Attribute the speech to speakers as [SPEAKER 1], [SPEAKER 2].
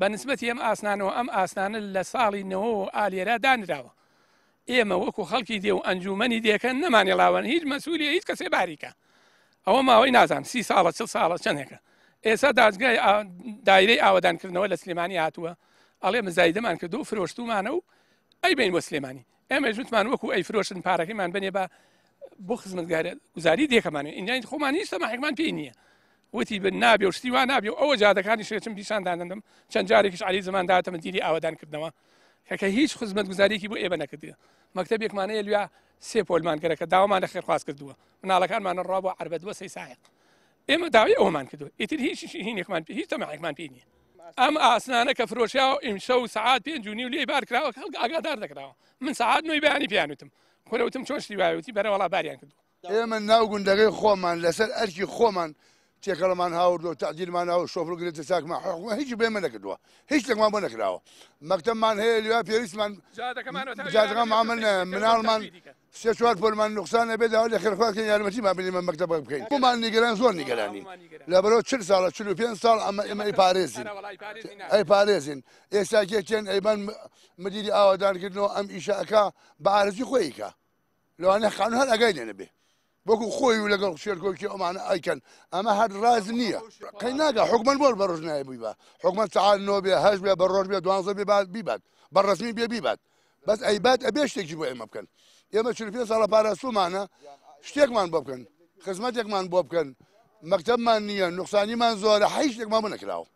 [SPEAKER 1] بە نسبەتی ئەم ئاسنانەوە، ئەم ئاسنانە لە ساڵی نەوەوە ئالێرا دانراوە. ئێمە وەکو خەڵکی دێ و ئەنجومەنی دێکە نەمانێڵاوەن هیچ مەسوولی هیچ کەسێ باریکە. ئەوە ماوەی نازانم 30 ساڵە 40 ساڵە چەندێکە. ئێستا دادگای دایرەی ئاوەدانکردنەوە لە سلێمانی هاتووە، ئەڵێ مزایدەمان کردو و فرۆشتومانە و ئەی بین بۆ سلێمانی. ئێمەش وتمان وەکو ئەی فرۆشن پارەکەیمان بنێ بە بۆ خزمەتگوزاری دێکەمانێ، ئینجا خۆمان هیچ تەماحێکمان پێی نییە. وتی بن نابێ و شتی وا نابێ و ئەوە جادەکانی شێچم پیشان دانەندم. چەند جارێکیش عەلی زمان داتە مدیری ئاوەدانکردنەوە کە هیچ خزمەتگوزاریەکی بۆ ئێمە نەکردووە. مەکتەبێکمانەیە لویا سێ پۆلمان کردە کە داوامان لە خێرخواز کردووە، مناڵەکانمانە ڕوا بۆ عەربەت بۆ سەی سایق. ئێمە داوای ئەوەمان کردووە، ئیتر هیچ هینێکمان پێ هیچ تەماحێکمان پێی نییە. ئەم ئاسنانە کە فرۆشیاوە ئیمشەو سەعات 5:30 لێی بار کراوە، خەڵک ئاگادار دەکراوە. من سەعات 9 بەیانی پێیان وتم، کورە وتم چۆن شتی وایە؟ وتی بەرەوەڵا باریان کردووە.
[SPEAKER 2] ئێمە ناو گوندەکەی خۆمان لەسەر ئەرکی خۆمان تێکەڵەمان هاوردووە، تەعدیلمان هاو، شۆفر گرێتە چاکمان، حکومەت هیچی بێمە نەکردووە، هیچ شتێکمان بۆ نەکراوە. مەکتەبمان هەیە لێ پێویستمان جادەکەمان مناڵمان سێ چوار پۆلمان نوقسان ئەبێ، داوا لە خێرخواز کەین یارمەتیمان بدەین ئێمە مەکتەبەکە بکەین. خۆمان نیگەران، زۆر نیگەرانین، لەبەرەوە 40 ساڵە 45 ساڵ ئەمە ئێمە ئەیپارێزین، ئەیپارێزین. ئێستا کێ تێن ئەیبەن مدیری ئاوەدانکردنەوە ئەم ئیشە ئەکا بە ئارەزوی خۆی ئەیکا، لەوانەیە قانون هەر ئاگای لێ نەبێ، وەکو خۆی و لەگەڵ شێرکۆکی ئەمانە ئەیکەن. ئەمە هەر ڕاست نییە، قەی ناگا حکومەت بۆ بە ڕۆژ نایە بیبا، حکومەت سەعات 9 بێ 8 بێ بە ڕۆژ بێ 12 بێ بیبات، بە ڕەسمی بێ بیبات، بەس ئەیبات. ئەبێ شتێکی بۆ ئێمە بکەن. ئێمە 45 ساڵە پاراستومانە، شتێکمان بۆ بکەن، خزمەتێکمان بۆ بکەن. مەکتەبمان نییە، نوقسانیمان زۆرە، هیچ شتێکمان بۆ نەکراوە.